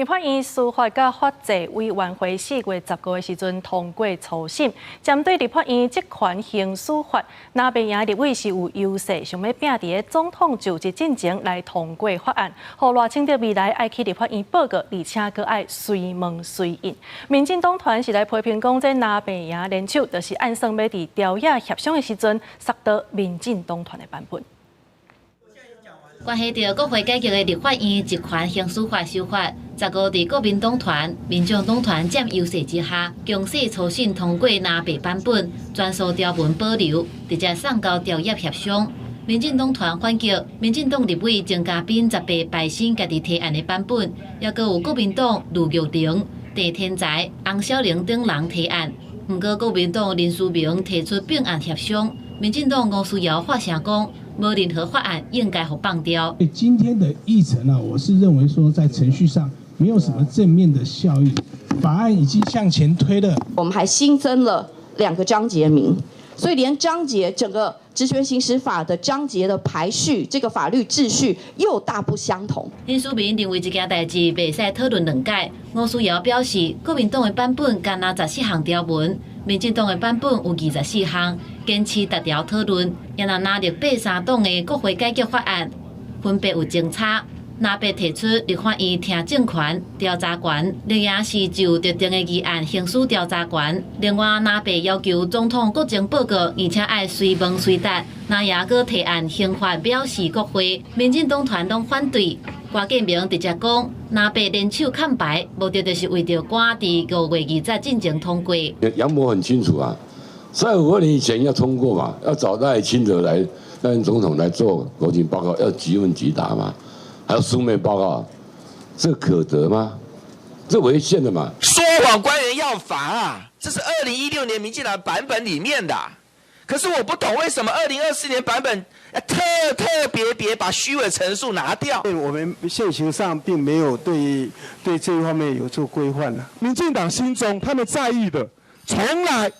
立法院司法佮法制委員會4月15的時陣通過初審，針對立法院職權行使法，藍白營立委是有優勢，想欲拚佇總統就職進前來通過法案，予賴清德未來愛去立法院報告，而且閣愛隨問隨應。民進黨團是來批評講，這藍白營聯手，就是暗算欲佇朝野協商的時陣，殺倒民進黨團的版本。關係著國會改革的立法院職權行使法修法，15佇國民黨團、民眾黨團佔優勢之下，強勢初審通過藍白版本，全數條文保留，直接送交朝野協商。民進黨團反擊，民進黨立委鍾佳濱18排新家己提案的版本，抑閣有國民黨盧玉玲、鄭天才、洪小玲等人提案。毋過國民黨林思明提出併案協商，民進黨吳思瑤發聲講，無任何法案應該予放掉。今天的議程呢，我是認為說在程序上沒有什麼正面的效益，法案已經向前推了。我們還新增了兩個章節名，所以連章節整個職權行使法的章節的排序，這個法律秩序又大不相同。林思明認為這件代誌袂使討論兩擺。吳思瑤表示，國民黨的版本干焦14項條文，民進黨的版本有24項，堅持逐條討論。也若藍綠白三黨的國會改革法案分別有爭差，藍白提出立法院聽證權、調查權，綠營是就特定的議案行使調查權。另外，藍白要求總統國情報告，而且愛隨問隨答。藍營閣提案刑法藐視國會，民進黨團攏反對。郭建明直接講，藍白聯手崁牌，目的就是為著趕佇5月20進前通過。楊博很清楚啊，在5/20以前要通過嘛，要找賴清德來任總統來做國情報告，要即問即答嘛，還要書面報告，這可得嗎？這違憲的嘛。說謊官員要罰啊！這是2016年民進黨版本裡面的，可是我不懂為什麼2024年版本特特別別把虛偽陳述拿掉。我們現行上並沒有對這一方面有做規範的。民進黨心中他們在意的，從來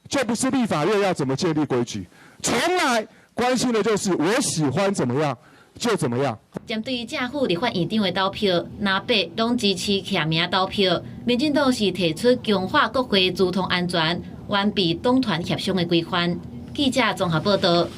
就不是立法院要怎麼建立規矩，從來關心的就是我喜歡怎麼樣就怎麼樣。針對正副立法院長的投票，藍白攏支持記名投票，民進黨是提出強化國會資通安全、完備黨團協商的規範。記者綜合報道。